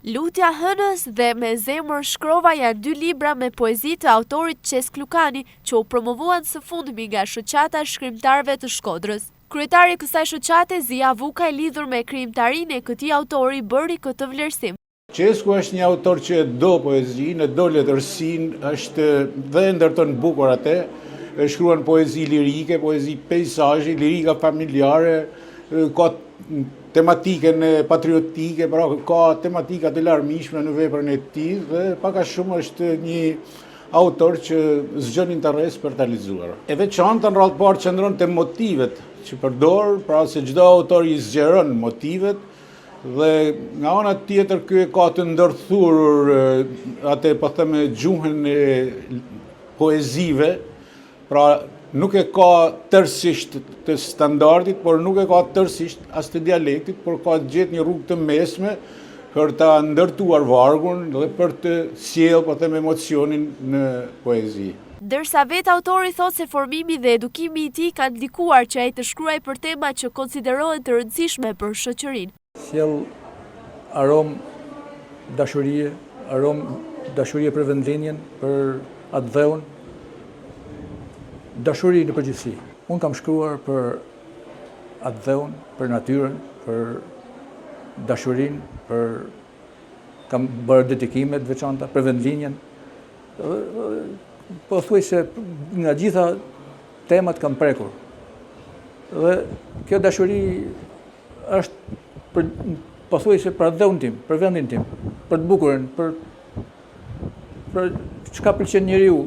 Lutja Hënës dhe Me zemër shkrova janë dy libra me poezi të autorit Çesk Lukani që u promovuan së fundmi nga Shoqata e Shkrimtarëve të Shkodrës. Kryetari i kësaj shoqate, Zija Vukaj lidhur me krijimtarinë e këtij autori bëri këtë vlerësim. Çesku është një autor që e do poezinë, e do letërsinë, është dhe e ndërton bukur atë, shkruan poezi lirike, poezi peisazhi, lirika familjare, ka tematikën patriotike, pra ka tematika të larmishme në veprën e tij dhe pak a shumë është një autor që zgjon interes për ta lexuar. E veçanta në radhë parë qëndron te motivet që përdor, pra se çdo autor i zgjeron motivet dhe nga ana tjetër ky e ka të ndërthurur atë po them gjuhën e poezive, Pra, nuk e ka tërësisht të standardit, por nuk e ka tërësisht as të dialektit, por ka gjetë një rrugë të mesme për ta ndërtuar vargun dhe për të sjellë, po them, emocionin në poezi. Ndërsa vetë autori thotë se formimi dhe edukimi i tij kanë ndikuar që ai të shkruajë për tema që konsiderohen të rëndësishme për shoqërinë. Sjell aromë dashurie, aromë dashurie për vendlindjen, për atdheun, dashuri në përgjithësi. Unë kam shkruar për atdheun, për natyrën, për dashurinë, për kam bërë dedikime të veçanta për vendlindjen. Pothuajse nga gjitha temat kam prekur. Dhe kjo dashuri është për pothuajse për atdheun tim, për vendin tim, për të bukurën, për për çka pëlqen njeriu,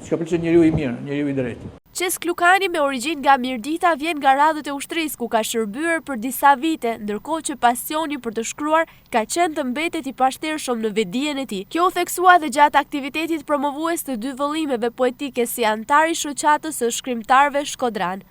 çka pëlqen njeriu i mirë, njeriu i drejtë. Çesk Lukani me origjinë nga Mirdita vjen nga radhët e ushtrisë ku ka shërbyer për disa vite, ndërkohë që pasioni për të shkruar ka qenë dhe mbetet i pashtershëm në vetëdijen e tij. Kjo u theksua edhe gjatë aktivitetit promovues të dy vëllimeve poetike si anëtar i Shoqatës së Shkrimtarëve Shkodranë.